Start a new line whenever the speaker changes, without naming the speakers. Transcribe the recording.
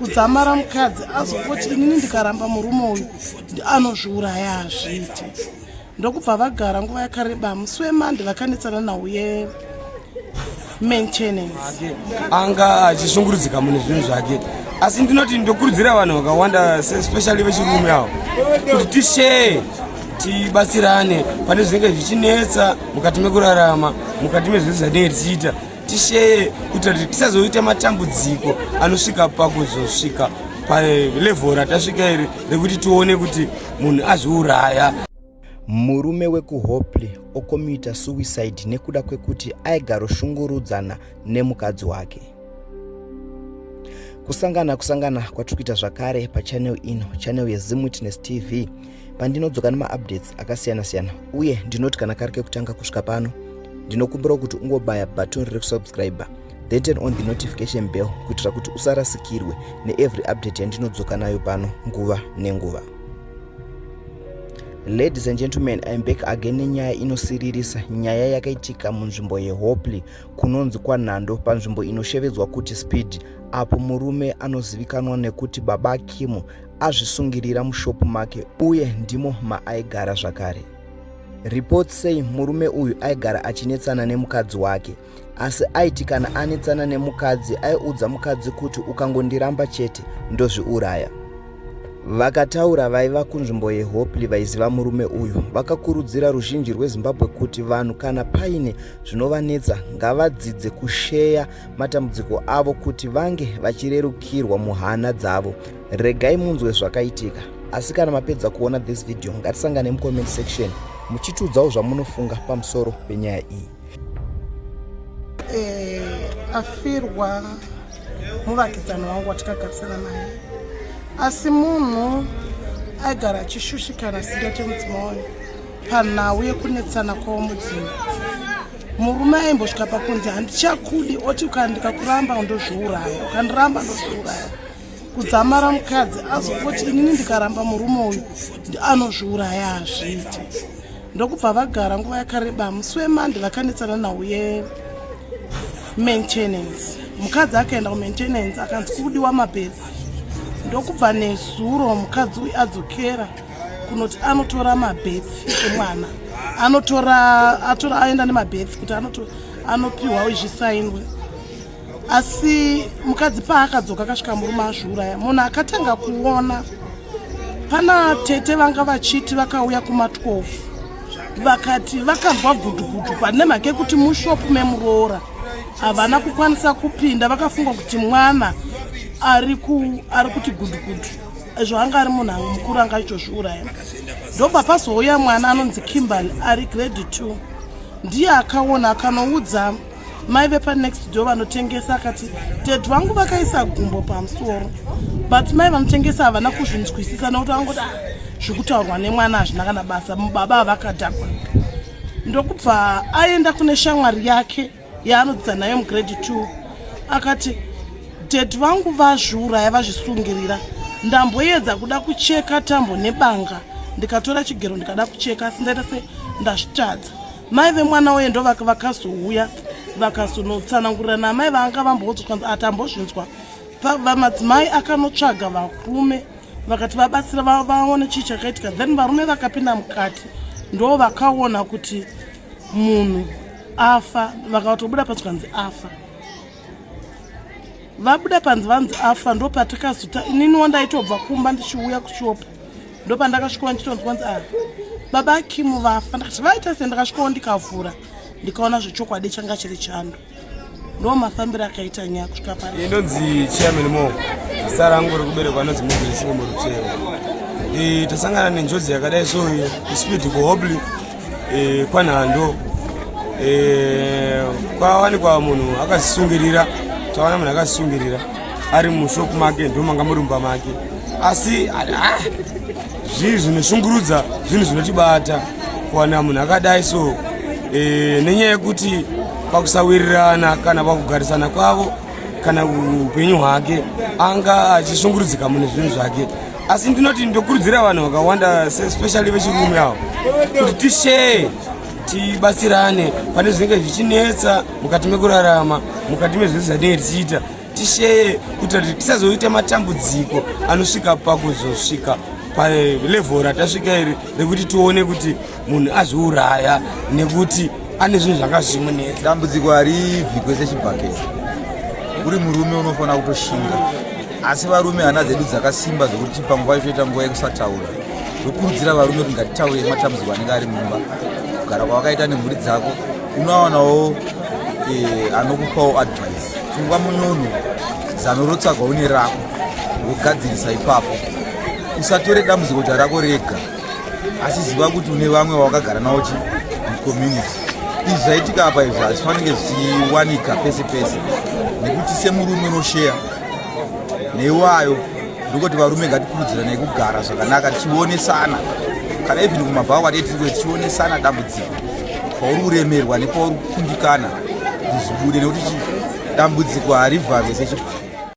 Kudzamara mukadzi azongoti inini ndikaramba murume uyu anozviuraya, hazviite. Ndokubva vagara nguva yakareba. Musi wemande vakanetsana nhau yemaintenance.
Anga achishungurudzika mune zvinhu zvake, asi ndinoti ndokurudzira vanhu vakawanda, especially vechirume avo, kuti tishee, tibatsirane pane zvinenge zvichinetsa mukati mekurarama, mukati mezvinhu zvatinenge tichiita. Tisheye kuitira kuti tisazoita matambudziko anosvika pakuzosvika palevhel ratasvika iri rekuti tione kuti munhu azviuraya.
Murume wekuHopley okomita suicide nekuda kwekuti aigaroshungurudzana nemukadzi wake. Kusangana kusangana kwatiri kuita zvakare pachannel ino, channel yeZim Witness TV, pandinodzoka nemaupdates akasiyana-siyana. Uye ndinoti kana kari kekutanga kusvika pano, ndinokumbira kuti ungobaya button riri kusubscribe, then turn on the notification bell kuitira kuti usarasikirwe neevery update yandinodzoka nayo pano nguva nenguva. Ladies and gentlemen, I'm back again nenyaya inosiririsa, nyaya yakaitika munzvimbo yeHopley, kunonzi kwaNhando, panzvimbo inoshevedzwa kuti Speed, apo murume anozivikanwa nekuti Baba Kimu azvisungirira mushopu make uye ndimo maaigara zvakare. Reports say murume uyu aigara achinetsana nemukadzi wake, asi aiti kana anetsana nemukadzi aiudza mukadzi kuti ukangondiramba chete ndozviuraya. Vakataura vaiva kunzvimbo yeHopley vaiziva murume uyu vakakurudzira ruzhinji rweZimbabwe kuti vanhu kana paine zvinovanetsa ngavadzidze kusheya matambudziko avo kuti vange vachirerukirwa muhana dzavo. Regai munzwe zvakaitika, asi kana mapedza kuona this video, ngatisangane mucomment section muchitiudzawo zvamunofunga pamusoro penyaya iyi.
Afirwa muvakidzani wangu watikagarisana naye, asi munhu aigara achishushikana singaite mudzimai wayo panhau yekunetsana kwavo mudzimba. Murume aimbosvika pakunzi handichakudi, oti ndikakuramba ndozviuraya, ukandiramba ndozviuraya. Kudzamara mukadzi azongoti inini ndikaramba murume uyu anozviuraya, hazviite. Ndokubva vagara nguva yakareba. Musi wemande vakanetsana nhau yemaintenance. Mukadzi akaenda kumaintenance, akanzi kudiwa mabhedzi. Ndokubva nezuro mukadzi uyu adzokera kunoti anotora mabhedzi emwana, anotora, atora, aenda nemabhedzi kuti anopiwa zvisainwe. Asi mukadzi paakadzoka akasvika murume azviuraya. Munhu akatanga kuona pana tete vanga vachiti vakauya kuma12, vakati vakanzwa gudhugudhu pane mhaka yekuti mushopu memuroora havana kukwanisa kupinda. Vakafunga kuti mwana ari kuti gudhugudhu, izvo anga ari munhu mukuru anga achitozviuraya. Ndobva pazouya mwana anonzi Kimberly ari grade 2, ndiye akaona, akanoudza mai vepanext door vanotengesa, akati daddy vangu vakaisa gumbo pamusoro. But mai vanotengesa havana kuzvinzwisisa nekuti vangoti, ah, zvekutaurwa nemwana hazvina kana basa, baba havakadhakwa. Ndokubva aenda kune shamwari yake yaanodzidza nayo mugrade 2, akati daddy vangu vazviuraya, vazvisungirira. Ndamboedza kuda kucheka tambo nebanga, ndikatora chigero ndikada kucheka, asi ndaita se ndazvitadza. Mai vemwana uye ndo vakazouya vakazonotsanangurira namai vanga vamboudzwa, kanzi atambozvinzwa. Madzimai akanotsvaga varume, vakati vabatsira vaone chii chakaitika. Then varume vakapinda mukati, ndo vakaona kuti munhu afa. Vakatobuda panzi, kanzi afa. Vabuda panzi, vanzi afa. Ndo patakazota, ininiwo ndaitobva kumba ndichiuya kushopu, ndo pandakasvikawo ndichitonzwa kunzi a baba Kimu vafa. Ndakati vaita se? Ndakasvikawo ndikavhura, ndikaona zvechokwadi changa chiri chando. Ndo mafambiro akaita nyaya kusvika pari.
Inonzi Chairman Mo, zita rangu rekuberekwa anonzi Mugirisi Muruteo. Tasangana nenjodzi yakadai so kuSpeed kuHopley, kwaNhando, kwawanikwa munhu akazvisungirira. Tawana munhu akazvisungirira ari mushopu make, ndo manga muri mumba make. Asi zvii zvinoshungurudza, zvinhu zvinotibata kuwana munhu akadai so, nenyaya yekuti pakusawirirana kana pakugarisana kwavo kana upenyu hwake anga achishungurudzika mune zvinhu zvake. Asi ndinoti ndokurudzira vanhu vakawanda, especially vechirume avo, kuti tishee, tibatsirane pane zvinenge zvichinetsa mukati mekurarama, mukati mezvinhu zvatinenge tichiita. tisheye kuitira kuti tisazoita matambudziko anosvika pakuzosvika palevhel ratasvika iri rekuti tione kuti munhu azviuraya nekuti ane zvinhu zvanga zvichimunetsa.
Dambudziko harivhikwe sechibhaketi. Uri murume unofanira kutoshinga, asi varume hana dzedu dzakasimba zvekuti panguva itoita nguva yekusataura. Ndokurudzira varume kuti ngatitaure matambudziko anenge ari mumba, kugara kwawakaita nemhuri dzako, unowanawo eh, anokupawo advice. Pfungwa munono, zano rotsvagwa une rako, wogadzirisa ipapo. Usatore dambudziko kuti rako rega, asi ziva kuti une vamwe vawakagara navo chi mucommunity. Izvi zvaitika apa izvi hazvifanike zvichiwanika pese pese, nekuti semurume unosheya neiwayo. Ndokoti varume ngatikurudziranai kugara zvakanaka tichionesana, kana even kumabhawa kwatee tiri tichionesana dambudziko pauri kuremerwa nepauri kukundikana kuti zvibude, nekuti dambudziko harivharwe sechi.